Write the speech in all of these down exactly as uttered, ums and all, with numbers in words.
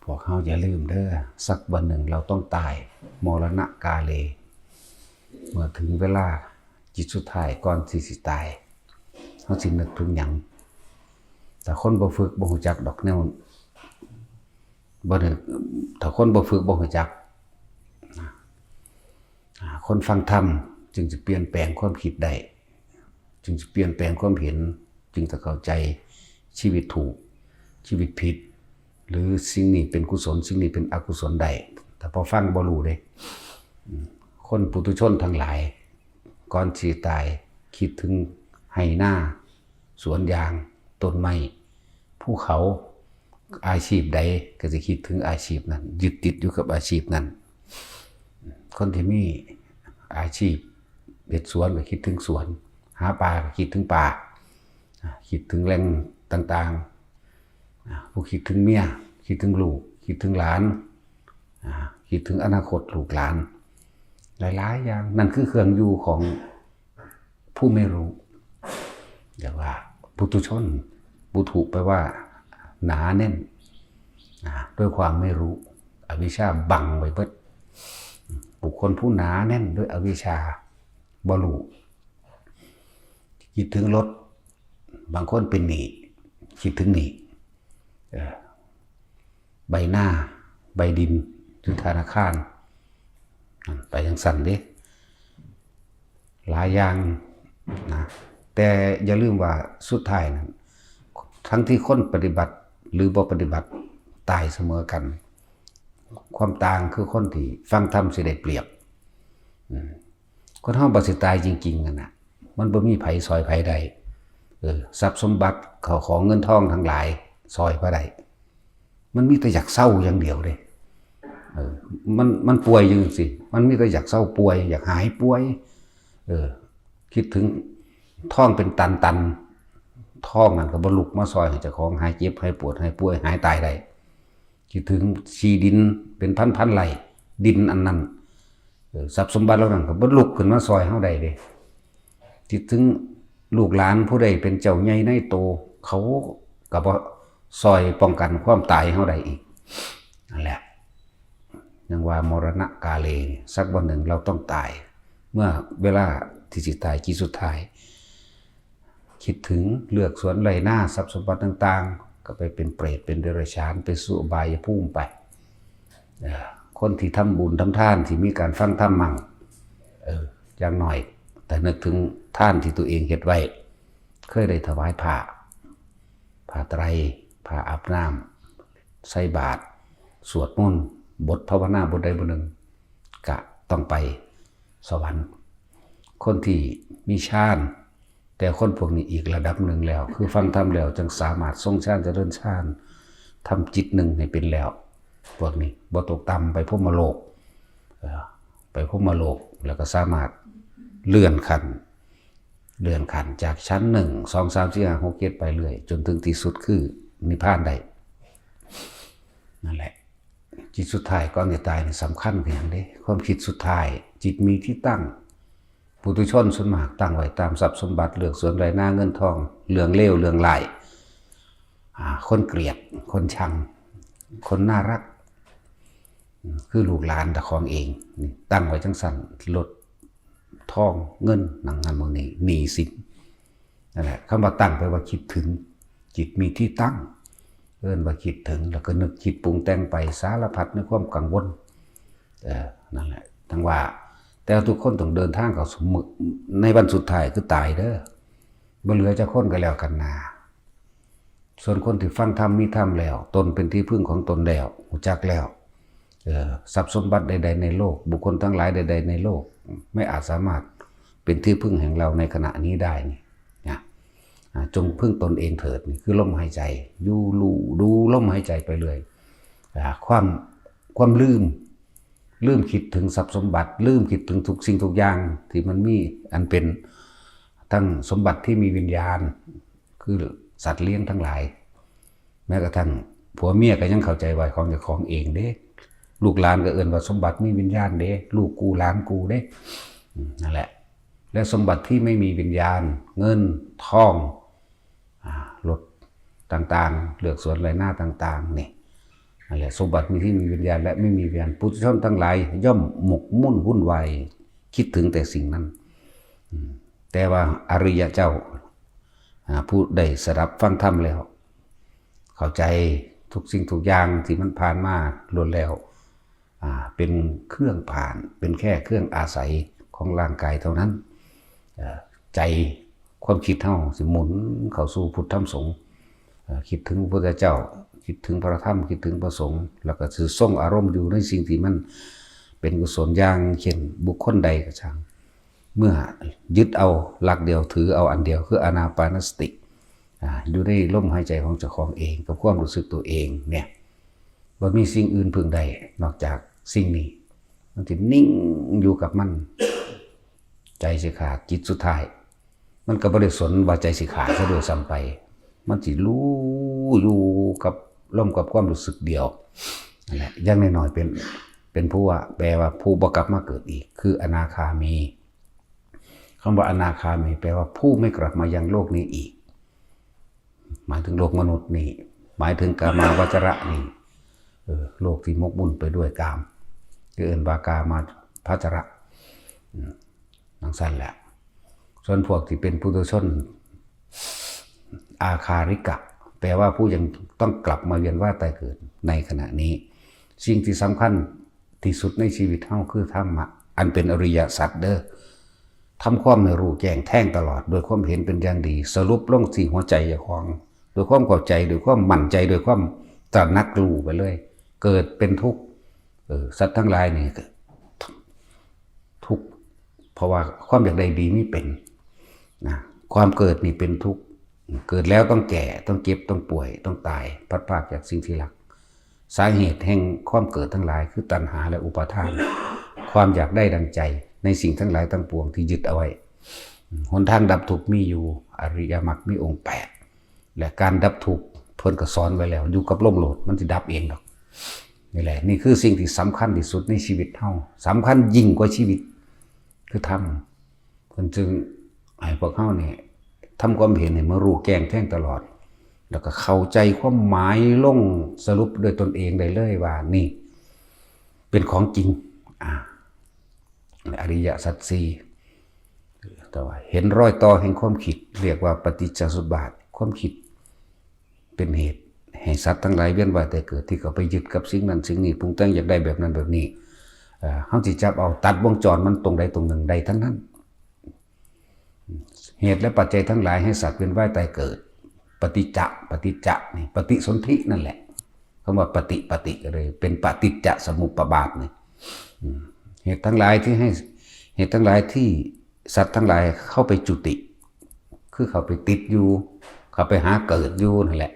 พวกเฮาอย่าลืมเด้อ สักวันหนึ่งเราต้องตาย มรณะกาเล เมื่อถึงเวลาจิตสุดท้ายก่อนที่สิตาย เฮาสินึกถึงหยัง ถ้าคนบ่ฝึกบ่ฮู้จักดอกแนว บ่นึก ถ้าคนบ่ฝึกบ่ฮู้จัก อ่า คนฟังธรรมจึงจะเปลี่ยนแปลงความคิดได้ จึงจะเปลี่ยนแปลงความเห็น จึงจะเข้าใจชีวิตถูก ชีวิตผิด หรือสิ่งนี้เป็นกุศล สิ่งนี้เป็นอกุศลได้ แต่พอฟังบ่รู้เด้ อืม คนปุถุชนทั้งหลาย ก่อนสิตายคิดถึงไฮ่นา สวนยาง ต้นไม้ ภูเขา อาชีพใดก็สิคิดถึงอาชีพนั้น ยึดติดอยู่กับอาชีพนั้น คนที่มีอาชีพเฮ็ดสวนก็คิดถึงสวน หาปลาก็คิดถึงปลา อ่า คิดถึงแหล่งต่างๆ อ่า ผู้คิดถึงเมีย คิดถึงลูก คิดถึงหลาน อ่า คิดถึงอนาคตลูกหลาน หลายๆ อย่าง นั่นคือเครื่องอยู่ของผู้ไม่รู้ เรียกว่าปุถุชน ปุถุแปลว่าหนาแน่น อ่า ด้วยความไม่รู้ อวิชชาบังไว้เบิด บุคคลผู้หนาแน่นด้วยอวิชชา บ่รู้ คิดถึงรถ บางคนเป็นหนี้ คิดถึงหนี้ เออ ใบหน้า ใบดิน หรือธนาคาร นั่นไปจั่งซั้นเด้ หลายอย่างนะ แต่อย่าลืมว่าสุดท้ายนั้น ทั้งที่คนปฏิบัติหรือบ่ปฏิบัติ ตายเสมอกัน ความต่างคือคนที่ฟังธรรมสิได้เปรียบ อืม คนเฮาบัดสิตายจริงๆ นั่นน่ะ มันบ่มีไผซ่อยไผได้ เออ ทรัพย์สมบัติ ข้าวของเงินทองทั้งหลาย ซ่อยบ่ได้ มันมีแต่อยากเซาอย่างเดียวเด้ เออ มัน มันป่วยจั่งซี้ มันมีแต่อยากเซาป่วย อยากหายป่วย เออ คิดถึงทองเป็นตันๆ ทองนั่นก็บ่ลุกมาซ่อยให้เจ้าของหายเจ็บ หายปวด หายป่วย หายตายได้ คิดถึงที่ดินเป็นพันๆ ไร่ ดินอันนั้น เออ ทรัพย์สมบัติเหล่านั้นก็บ่ลุกขึ้นมาซ่อยเฮาได้เด้ คิดถึงลูกหลานผู้ใดเป็นเจ้าใหญ่นายโต เขาก็บ่ซ่อยป้องกันความตายเฮาได้อีก นั่นแหละ ยังว่ามรณะกาเล สักวันหนึ่งเราต้องตาย เมื่อเวลาที่สิตาย จิตสุดท้าย คิดถึงเลือกสวนไร่นา ทรัพย์สมบัติต่างๆ ก็ไปเป็นเปรต เป็นเดรัจฉาน ไปสู่อบายภูมิไป เอ่อ คนที่ทำบุญทำทาน ที่มีการฟังธรรมมั่ง เออ อย่างน้อย แต่นึกถึงทานที่ตัวเองเฮ็ดไว้ เคยได้ถวายผ้า ผ้าไตร ผ้าอาบน้ำ ใส่บาตร สวดมนต์ บทภาวนาบทใดบทหนึ่ง กะต้องไปสวรรค์ คนที่มีฌาน แต่คนพวกนี้อีกระดับหนึ่งแล้ว คือฟังธรรมแล้วจึงสามารถทรงฌานเจริญฌาน ทำจิตหนึ่งให้เป็นแล้ว พวกนี้บ่ตกต่ำ ไปพรหมโลก เอ่อ ไปพรหมโลก แล้วก็สามารถเลื่อนขั้น เลื่อนขั้นจากชั้นหนึ่ง สอง สาม สี่ ห้า หก เจ็ด ไปเรื่อย จนถึงที่สุดคือนิพพานได้ นั่นแหละ จิตสุดท้ายก่อนจะตายนี่สำคัญคือหยังเด้ ความคิดสุดท้าย จิตมีที่ตั้ง ปุถุชนส่วนมากตั้งไว้ตามทรัพย์สมบัติ เลือกสวนไร่นาเงินทอง เรื่องเลวเรื่องร้าย อ่า คนเกลียด คนชัง คนน่ารัก อืม คือลูกหลานเจ้าของเอง นี่ตั้งไว้จั่งซั้น รถ ทอง เงิน หยังหั้นหมู่นี้ หนี้สิน นั่นแหละ คำว่าตั้งแปลว่าคิดถึง จิตมีที่ตั้ง เอิ้นว่าคิดถึง แล้วก็นึกคิดปรุงแต่งไปสารพัดในความกังวล เออ นั่นแหละ ทั้งว่า แต่ทุกคนต้องเดินทางเข้าสู่มื้อ ในวันสุดท้ายคือตายเด้อ บ่เหลือจักคนก็แล้วกันนา ส่วนคนที่ฟังธรรมมีธรรมแล้ว ตนเป็นที่พึ่งของตนแล้ว รู้จักแล้ว เออ ทรัพย์สมบัติใดๆในโลก บุคคลทั้งหลายใดๆในโลก ไม่อาจสามารถเป็นที่พึ่งแห่งเราในขณะนี้ได้นี่นะ อ่า จงพึ่งตนเองเถิด นี่คือลมหายใจ อยู่รู้ ดูลมหายใจไปเรื่อย อ่า ความ ความลืม ลืมคิดถึงทรัพย์สมบัติ ลืมคิดถึงทุกสิ่งทุกอย่างที่มันมี อันเป็นทั้งสมบัติที่มีวิญญาณ คือสัตว์เลี้ยงทั้งหลาย แม้กระทั่งผัวเมียก็ยังเข้าใจว่าของเจ้าของเองเด้ ลูกหลานก็เอิ้นว่าสมบัติมีวิญญาณเด้ ลูกกูหลานกูเด้ อืม นั่นแหละ และสมบัติที่ไม่มีวิญญาณ เงิน ทอง อ่า รถต่างๆ เลือกสวนไร่นาต่างๆ นี่ นั่นแหละ สมบัติมีที่มีวิญญาณและไม่มีวิญญาณ ปุถุชนทั้งหลายย่อมหมกมุ่นวุ่นวาย คิดถึงแต่สิ่งนั้น อืม แต่ว่าอริยะเจ้า อ่า ผู้ได้สดับฟังธรรมแล้ว เข้าใจทุกสิ่งทุกอย่างที่มันผ่านมาล้วนแล้ว อ่า เป็นเครื่องผ่าน เป็นแค่เครื่องอาศัยของร่างกายเท่านั้น เอ่อ ใจ ความคิดเฮาสิหมุนเข้าสู่พุทธธรรมสงฆ์ เอ่อ คิดถึงพระพุทธเจ้า คิดถึงพระธรรม คิดถึงพระสงฆ์ แล้วก็สิทรงอารมณ์อยู่ในสิ่งที่มันเป็นกุศล อย่างเช่น บุคคลใดก็ช่าง เมื่อยึดเอาหลักเดียว ถือเอาอันเดียว คืออานาปานสติ อ่า อยู่ในลมหายใจของเจ้าของเอง กับความรู้สึกตัวเองเนี่ย บ่มีสิ่งอื่นพึ่งได้นอกจากสิ่งนี้ มันสินิ่งอยู่กับมัน ใจสิขาด จิตสุดท้าย มันก็บ่ได้สนว่าใจสิขาดซะด้วยซ้ำไป มันสิรู้อยู่กับลมกับความรู้สึกเดียวนั่นแหละ อย่างน้อยๆ เป็น เป็นผู้ว่า แปลว่าผู้บ่กลับมาเกิดอีก คืออนาคามี คำว่าอนาคามี แปลว่าผู้ไม่กลับมายังโลกนี้อีก หมายถึงโลกมนุษย์นี่ หมายถึงกามาวจระนี่ เออ โลกที่หมกมุ่นไปด้วยกาม ที่เอิ้นว่ากามาพัชระ อืม จั่งซั้นแหละ ส่วนพวกที่เป็นปุถุชน อาคาริกะ แปลว่าผู้ยังต้องกลับมาเวียนว่ายตายเกิดในขณะนี้ สิ่งที่สำคัญที่สุดในชีวิตเฮาคือธรรมะ อันเป็นอริยสัจเด้อ ทำความให้รู้แจ้งแทงตลอด โดยความเห็นเป็นอย่างดี สรุปลงที่หัวใจเจ้าของ โดยความเข้าใจ โดยความมั่นใจ โดยความตระหนักรู้ไปเลย เกิดเป็นทุกข์ เออ สัตว์ทั้งหลายนี่ก็ทุกข์ เพราะว่าความอยากได้ดีมีเป็น นะ ความเกิดนี่เป็นทุกข์ เกิดแล้วต้องแก่ ต้องเจ็บ ต้องป่วย ต้องตาย พลัดพรากจากสิ่งที่รัก สาเหตุแห่งความเกิดทั้งหลายคือตัณหาและอุปาทาน ความอยากได้ดังใจในสิ่งทั้งหลายทั้งปวงที่ยึดเอาไว้ หนทางดับทุกข์มีอยู่ อริยมรรคมีองค์แปด และการดับทุกข์เพิ่นก็สอนไว้แล้ว อยู่กับลมโลด มันสิดับเองดอก นี่แหละ นี่คือสิ่งที่สำคัญที่สุดในชีวิตเฮา สำคัญยิ่งกว่าชีวิต คือธรรม เพิ่นจึงให้พวกเฮานี่ทำความเห็นให้มันรู้แจ้งแทงตลอด แล้วก็เข้าใจความหมายลงสรุปด้วยตนเองได้เลยว่านี่เป็นของจริง อ่า อริยสัจสี่ แต่ว่าเห็นรอยต่อแห่งความคิด เรียกว่าปฏิจจสมุปบาท ความคิดเป็นเหตุให้สัตว์ทั้งหลายเวียนว่ายตายเกิด ที่เขาไปยึดกับสิ่งนั้นสิ่งนี้ ปรุงแต่งอยากได้แบบนั้นแบบนี้ เอ่อ เฮาสิจับเอา ตัดวงจรมันตรงใดตรงหนึ่งได้ทั้งนั้น เหตุและปัจจัยทั้งหลายให้สัตว์เวียนว่ายตายเกิด ปฏิจจะ ปฏิจจะนี่ ปฏิสนธินั่นแหละ คำว่าปฏิ ปฏิก็เลยเป็นปฏิจจสมุปบาทนี่ อืม เหตุทั้งหลายที่ให้ เหตุทั้งหลายที่สัตว์ทั้งหลายเข้าไปจุติ คือเข้าไปติดอยู่ เข้าไปหาเกิดอยู่นั่นแหละ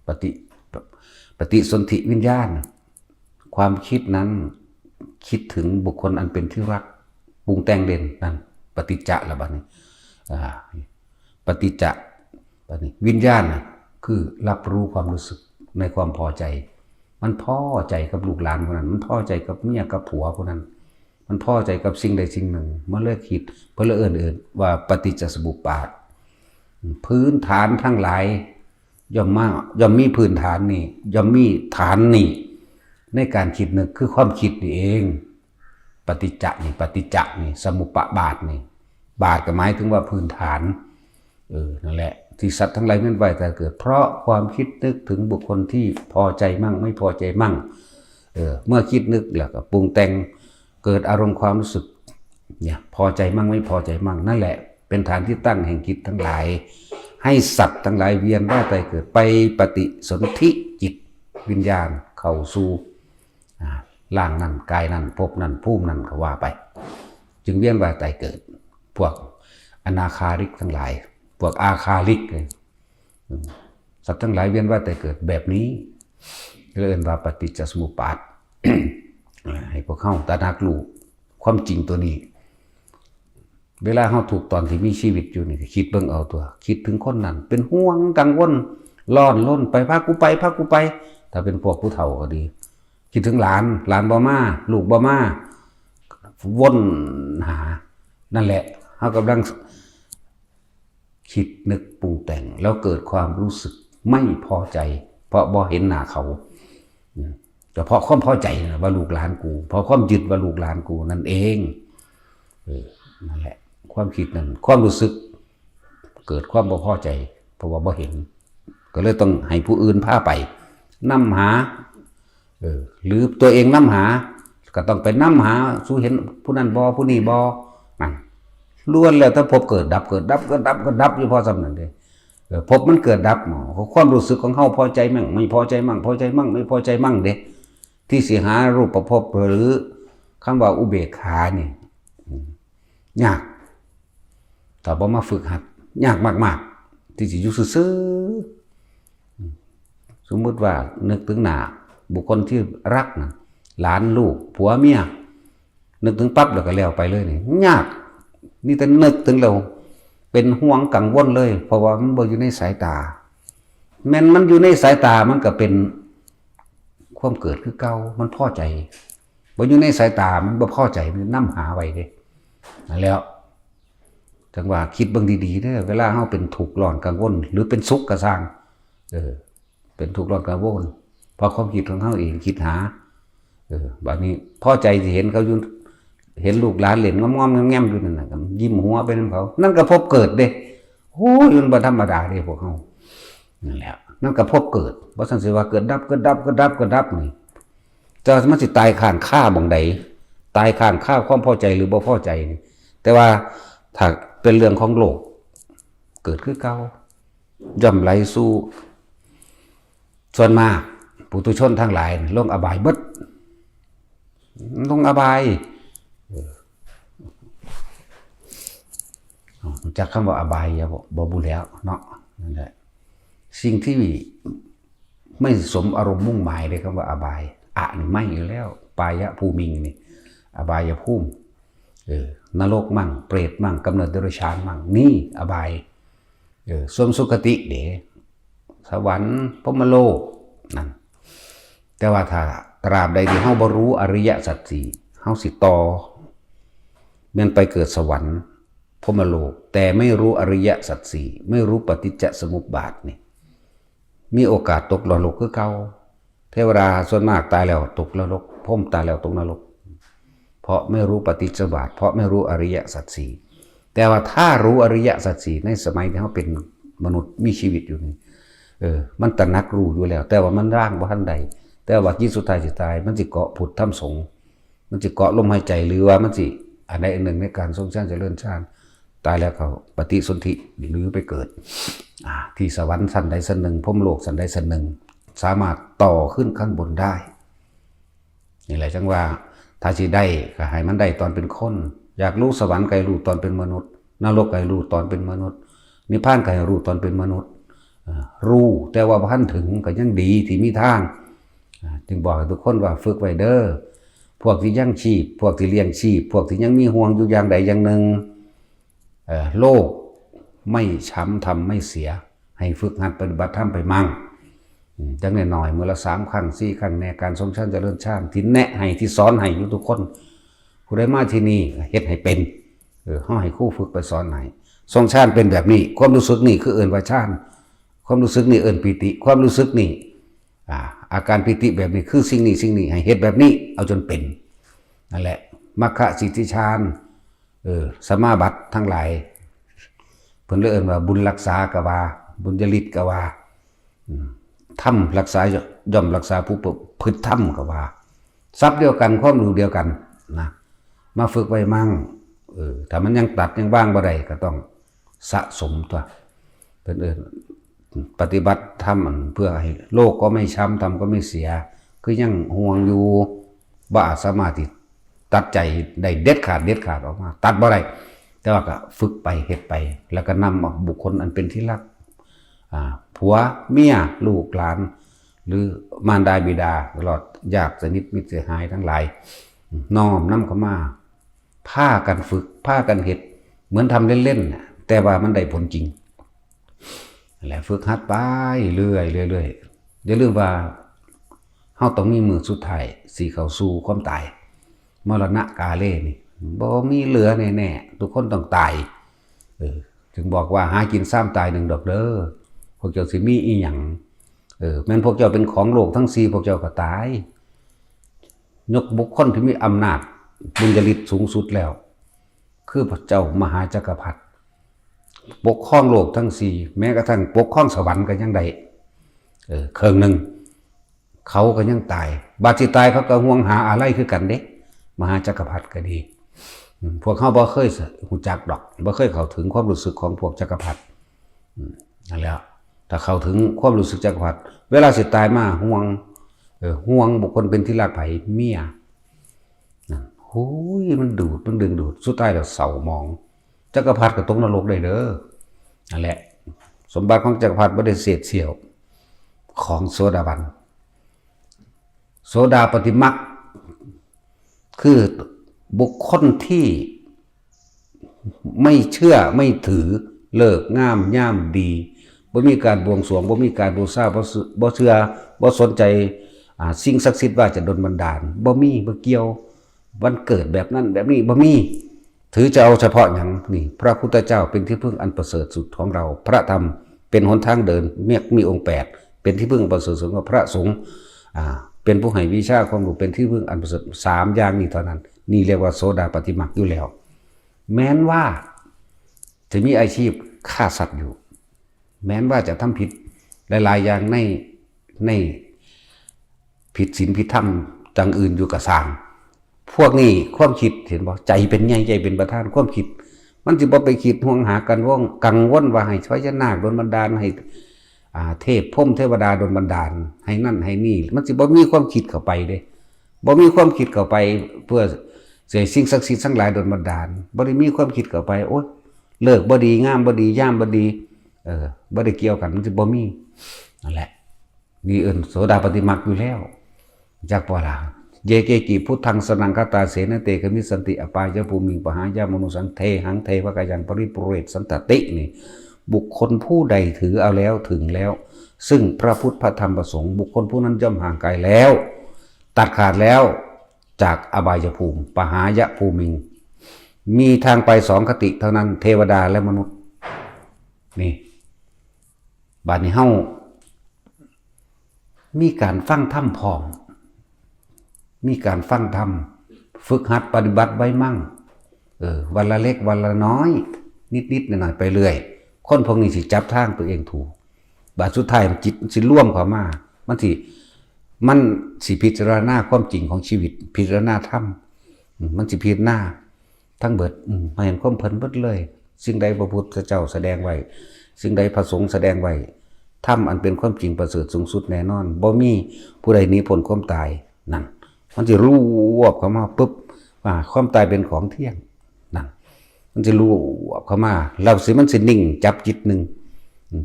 ปฏิ ปฏิสนธิวิญญาณ ความคิดนั้นคิดถึงบุคคลอันเป็นที่รัก ปรุงแต่งเล่นนั่น ปฏิจจะละบัดนี้ อ่า ปฏิจจะ บัดนี้วิญญาณน่ะ คือรับรู้ความรู้สึกในความพอใจ มันพอใจกับลูกหลานผู้นั้น มันพอใจกับเมียกับผัวผู้นั้น มันพอใจกับสิ่งใดสิ่งหนึ่ง มันเลยคิด เพิ่นเลยเอิ้น เอิ้นว่าปฏิจจสมุปบาท พื้นฐานทั้งหลาย ย่อมมา ย่อมมีพื้นฐานนี่ ย่อมมีฐานนี่ ในการคิดนึก คือความคิดนี่เอง ปฏิจจะนี่ ปฏิจจะนี่ สมุปบาทนี่ บาทก็หมายถึงว่าพื้นฐาน เออ นั่นแหละ ที่สัตว์ทั้งหลายเวียนว่ายตายเกิด เพราะความคิดนึกถึงบุคคลที่พอใจมั่ง ไม่พอใจมั่ง เออ เมื่อคิดนึกแล้วก็ปรุงแต่ง เกิดอารมณ์ความรู้สึก เนี่ย พอใจมั่ง ไม่พอใจมั่ง นั่นแหละ เป็นฐานที่ตั้งแห่งจิตทั้งหลาย ให้สัตว์ทั้งหลายเวียนว่ายตายเกิด ไปปฏิสนธิจิตวิญญาณเข้าสู่ อ่า ร่างนั้น กายนั้น ภพนั้น ภูมินั้น ก็ว่าไป จึงเวียนว่ายตายเกิด พวกอนาคาริกทั้งหลาย พวกอาคาริกเนี่ย อืม สัตว์ทั้งหลายเวียนว่ายตายเกิดแบบนี้ เรียกว่าปฏิจจสมุปบาท ให้พวกเฮาตระหนักรู้ความจริงตัวนี้ เวลาเฮาทุกข์ตอนที่มีชีวิตอยู่นี่ ก็คิดเบิ่งเอาตัว คิดถึงคนนั้น เป็นห่วงกังวล ร้อนรน ไป พากูไป พากูไป ถ้าเป็นพวกผู้เฒ่าก็ดี คิดถึงหลาน หลานบ่มา ลูกบ่มา วนหา นั่นแหละ เฮากำลัง คิดนึกปรุงแต่ง แล้วเกิดความรู้สึกไม่พอใจ เพราะบ่เห็นหน้าเขา อืม ก็เพราะความพอใจนะว่าลูกหลานกู เพราะความยึดว่าลูกหลานกูนั่นเอง เออ นั่นแหละ ความคิดนั่น ความรู้สึก เกิดความบ่พอใจ เพราะว่าบ่เห็น ก็เลยต้องให้ผู้อื่นพาไป นำหา เออ หรือตัวเองนำหา ก็ต้องไปนำหา สูเห็นผู้นั้นบ่ ผู้นี้บ่ นั่น ล้วนแล้วแต่ภพเกิดดับ เกิดดับ เกิดดับ เกิดดับอยู่พอส่ำนั้นเด้ เออ ภพมันเกิดดับเนาะ ความรู้สึกของเฮาพอใจมั่ง ไม่พอใจมั่ง พอใจมั่ง ไม่พอใจมั่งเด้ ที่สิหารูปภพหรือคำว่าอุเบกขานี่ อืม ยาก ถ้าบ่มาฝึกหัด ยากมากๆ ที่สิอยู่ซื่อๆ อืม สมมุติว่านึกถึงหน้าบุคคลที่รักนะ หลาน ลูก ผัว เมีย นึกถึงปั๊บแล้วก็แล้วไปเลยนี่ ยาก นี่แต่นึกถึงแล้วเป็นห่วงกังวลเลย เพราะว่ามันบ่อยู่ในสายตา แม่นมันอยู่ในสายตามันก็เป็นความเกิดคือเก่า มันพอใจ บ่อยู่ในสายตามันบ่พอใจ มันนำหาไว้เด้ นั่นแหล้ว จังว่าคิดเบิ่งดีๆเด้อ เวลาเฮาเป็นทุกข์ร้อนกังวล หรือเป็นสุขก็ซ่าง เออ เป็นทุกข์ร้อนกังวล เพราะความคิดของเฮาเองคิดหา เออ บัดนี้พอใจสิเห็นเขาอยู่ เห็นลูกหลานเล่นงอมๆแงมๆอยู่นั่นน่ะ ก็ยิ้มหัวไปนำเขา นั่นก็ภพเกิดเด้ โอ้ย มันบ่ธรรมดาเด้พวกเฮา นั่นแหละ นั่นก็ภพเกิด บ่ซั่นสิว่าเกิดดับ เกิดดับ เกิดดับ เกิดดับนี่ แต่มันสิตายค้างคาหม่องใด ตายค้างคาความพอใจหรือบ่พอใจนี่ แต่ว่าถ้าเป็นเรื่องของโลก เกิดคือเก่า ย่อมไหลสู่ ส่วนมาก ปุถุชนทั้งหลายนี่ลงอบายเบิด ลงอบาย เออ รู้จักคำว่าอบายบ่ บ่บุแล้วเนาะ นั่นแหละ สิ่งที่ไม่สมอารมณ์มุ่งหมายเลย คำว่าอบาย อะนี่ไม่อยู่แล้ว ปายะภูมิงนี่ อบายภูมิ เออ นรกมั่ง เปรตมั่ง กำเนิดเดรัจฉานมั่ง นี่อบาย เออ สวมสุคติเด้ สวรรค์ พรหมโลก นั่น แต่ว่าถ้าตราบใดที่เฮาบ่รู้อริยสัจสี่ เฮาสิต่อ แม่นไปเกิดสวรรค์ พรหมโลก แต่ไม่รู้อริยสัจสี่ ไม่รู้ปฏิจจสมุปบาทนี่ มีโอกาสตกนรกคือเก่า เทวดาส่วนมากตายแล้วตกนรก พรหมตายแล้วตกนรก เพราะไม่รู้ปฏิจจสมุปบาท เพราะไม่รู้อริยสัจสี่ แต่ว่าถ้ารู้อริยสัจสี่ ในสมัยที่เฮาเป็นมนุษย์มีชีวิตอยู่นี่ เออ มันตระหนักรู้อยู่แล้ว แต่ว่ามันร่างบ่ทันใด แต่ว่าจิตสุดท้ายสิตาย มันสิเกาะพุทธธรรมสงฆ์ มันสิเกาะลมหายใจ หรือว่ามันสิอันใดอันหนึ่งในการทรงฌานเจริญฌาน ตายแล้วเขาปฏิสนธิหรือไปเกิด อ่า ที่สวรรค์ชั้นใดชั้นหนึ่ง พรหมโลกชั้นใดชั้นหนึ่ง สามารถต่อขึ้นข้างบนได้ นี่แหละจังว่า ถ้าสิได้ก็ให้มันได้ตอนเป็นคน อยากรู้สวรรค์ก็ให้รู้ตอนเป็นมนุษย์ นรกก็ให้รู้ตอนเป็นมนุษย์ นิพพานก็ให้รู้ตอนเป็นมนุษย์ อ่า รู้แต่ว่าบ่ทันถึงก็ยังดีที่มีทาง อ่า จึงบอกให้ทุกคนว่าฝึกไว้เด้อ พวกที่ยังชีพ พวกที่เลี้ยงชีพ พวกที่ยังมีห่วงอยู่อย่างใดอย่างหนึ่ง เอ่อ โลกไม่ช้ำธรรมไม่เสีย ให้ฝึกหัดปฏิบัติธรรมไปมั่ง อืม จักหน่อยๆ มื้อละสามครั้ง สี่ครั้งแน่ การทรงฌานเจริญฌาน ที่แนะให้ ที่สอนให้อยู่ทุกคน ผู้ใดมาที่นี่เฮ็ดให้เป็น เออ เฮาให้ครูฝึกไปสอนให้ ทรงฌานเป็นแบบนี้ ความรู้สึกนี่คือเอิ้นว่าฌาน ความรู้สึกนี่เอิ้นปีติ ความรู้สึกนี่ อ่า อาการปีติแบบนี้คือสิ่งนี้ สิ่งนี้ ให้เฮ็ดแบบนี้ เอาจนเป็น นั่นแหละ มัคคะสิทธิฌาน เออ สมาบัติทั้งหลาย เพิ่นเลยเอิ้นว่าบุญรักษาก็ว่า บุญญาฤทธิ์ก็ว่า อืม ธรรมรักษาย่อมรักษาผู้ประพฤติธรรมก็ว่า ศัพท์เดียวกัน ความรู้เดียวกันนะ มาฝึกไว้มั่ง เออ ถ้ามันยังตัดยังวางบ่ได้ก็ต้องสะสมตัว เพิ่นเอิ้นปฏิบัติธรรมอันเพื่อให้โลกก็ไม่ช้ำ ธรรมก็ไม่เสีย คือยังห่วงอยู่ บ่อาจสามารถที่ตัดใจได้เด็ดขาด เด็ดขาดออกมา ตัดบ่ได้ แต่ว่าก็ฝึกไป เฮ็ดไป แล้วก็นำเอาบุคคลอันเป็นที่รัก อ่า ผัว เมีย ลูกหลาน หรือมารดาบิดา ตลอดญาติสนิทมิตรสหายทั้งหลาย น้อมนำเข้ามา พากันฝึก พากันเฮ็ด เหมือนทำเล่นๆน่ะ แต่ว่ามันได้ผลจริง และฝึกหัดไปเรื่อยๆ เรื่อยๆ อย่าลืมว่า เฮาต้องมีมื้อสุดท้าย สิเข้าสู่ความตาย มรณะกาเลนี่ บ่มีเหลือแน่ๆ ทุกคนต้องตาย เออ จึงบอกว่าหากินซามตายหนึ่งดอกเด้อ พวกเจ้าสิมีอีหยัง เออ แม่นพวกเจ้าเป็นของโลกทั้งสี่ พวกเจ้าก็ตาย ยกบุคคลที่มีอำนาจบุญญาฤทธิ์สูงสุดแล้ว คือพระเจ้ามหาจักรพรรดิ ปกครองโลกทั้งสี่ แม้กระทั่งปกครองสวรรค์ก็ยังได้ เออ เครื่องหนึ่ง เขาก็ยังตาย บาดสิตายเขาก็ห่วงหาอาลัยคือกันเด้ มหาจักรพรรดิก็ดี อืม พวกเขาบ่เคยรู้จักดอก บ่เคยเข้าถึงความรู้สึกของพวกจักรพรรดิ อืม นั่นแหละ ถ้าเข้าถึงความรู้สึกจักรพรรดิ เวลาสิตายมาห่วง เออ ห่วงบุคคลเป็นที่รักไผ เมีย นั่น โอ้ย มันดูด มันดึงดูด สุดท้ายแล้วเศร้าหมอง จักรพรรดิก็ตกนรกได้เด้อ นั่นแหละ สมบัติของจักรพรรดิบ่ได้เศษเสี้ยว ของโสดาบัน โสดาปัตติมรรค คือบุคคลที่ไม่เชื่อไม่ถือฤกษ์งามยามดี บ่มีการบวงสรวง บ่มีการบูชา บ่เชื่อ บ่เชื่อ บ่สนใจ อ่า สิ่งศักดิ์สิทธิ์ว่าจะดลบันดาล บ่มี บ่เกี่ยว วันเกิดแบบนั้นแบบนี้ บ่มี ถือจะเอาเฉพาะหยัง นี่ พระพุทธเจ้าเป็นที่พึ่งอันประเสริฐสุดของเรา พระธรรมเป็นหนทางเดิน มี มีองค์แปด เป็นที่พึ่งอันประเสริฐสุดของพระสงฆ์ อ่า เป็นผู้ให้วิชาความรู้ เป็นที่พึ่งอันประเสริฐ สามอย่างนี้เท่านั้น นี่เรียกว่าโสดาปัตติมรรคอยู่แล้ว แม้นว่าจะมีอาชีพฆ่าสัตว์อยู่ แม้นว่าจะทำผิดหลายๆอย่างใน ในผิดศีลผิดธรรมอย่างอื่นอยู่ก็ซ่าง พวกนี้ความคิด เห็นบ่ ใจเป็นใหญ่ ใจเป็นประธาน ความคิด มันสิบ่ไปคิดห่วงหากังวล กังวลว่าให้พญานาคดลบันดาล ให้ อ่า เทพพรหมเทวดาดลบันดาล ให้นั่นให้นี่ มันสิบ่มีความคิดเข้าไปเด้ บ่มีความคิดเข้าไป เพื่อสิให้สิ่งศักดิ์สิทธิ์ทั้งหลายดลบันดาล บ่ได้มีความคิดเข้าไป โอ๊ย ฤกษ์บ่ดี งามบ่ดี ยามบ่ดี เออ บ่ได้เกี่ยวกัน มันสิบ่มี นั่นแหละ นี่เอิ้นโสดาปัตติมรรคอยู่แล้ว จักบ่ล่ะ เยเกกิพุทธังสรณังคัจฉาเส นะเต กมิสสันติ อปายภูมิง ปหายามะนุสสัง เทหัง เทวะกายัง ปริปุเรสสันตติ นี่ บุคคลผู้ใดถือเอาแล้ว ถึงแล้ว ซึ่งพระพุทธ พระธรรม พระสงฆ์ บุคคลผู้นั้นย่อมห่างไกลแล้ว ตัดขาดแล้ว จากอบายภูมิ ปหายภูมิง มีทางไปสองคติเท่านั้น เทวดาและมนุษย์ นี่ บาดนี้เฮา มีการฟังธรรมพร้อม มีการฟังธรรม ฝึกหัดปฏิบัติไว้มั่ง เออ วันละเล็กวันละน้อย นิดๆหน่อยๆไปเรื่อย คนพวกนี้สิจับทางตัวเองถูก บาดสุดท้ายมันจิตสิรวมเข้ามา มันสิ มันสิพิจารณาความจริงของชีวิต พิจารณาธรรม อืม มันสิพิจารณาทั้งเบิด อืม ให้เห็นความเพลินเบิดเลย สิ่งใดพระพุทธเจ้าแสดงไว้ สิ่งใดพระสงฆ์แสดงไว้ ธรรมอันเป็นความจริงประเสริฐสูงสุดแน่นอน บ่มีผู้ใดหนีพ้นความตาย นั่น มันสิรวบเข้ามาปุ๊บ ว่าความตายเป็นของเที่ยง นั่น มันสิรวบเข้ามา แล้วสิมันสินิ่ง จับจิตหนึ่ง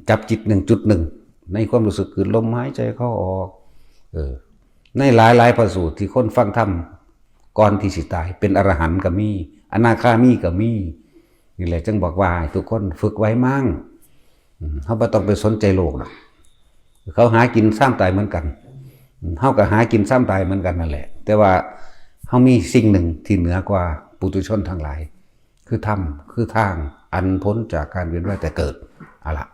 จับจิตหนึ่งจุดหนึ่ง ในความรู้สึกคือลมหายใจเข้าออก เออ ในหลายๆพระสูตรที่คนฟังธรรมก่อนที่สิตาย เป็นอรหันต์ก็มี อนาคามีก็มี นี่แหละจึงบอกว่าให้ทุกคนฝึกไว้มั่ง อืม เฮาบ่ต้องไปสนใจโลกดอก เขาหากินซ้ำตายเหมือนกัน อืม เฮาก็หากินซ้ำตายเหมือนกันนั่นแหละ แต่ว่าเฮามีสิ่งหนึ่งที่เหนือกว่าปุถุชนทั้งหลาย คือธรรม คือทางอันพ้นจากการเวียนว่ายแต่เกิด เอาละ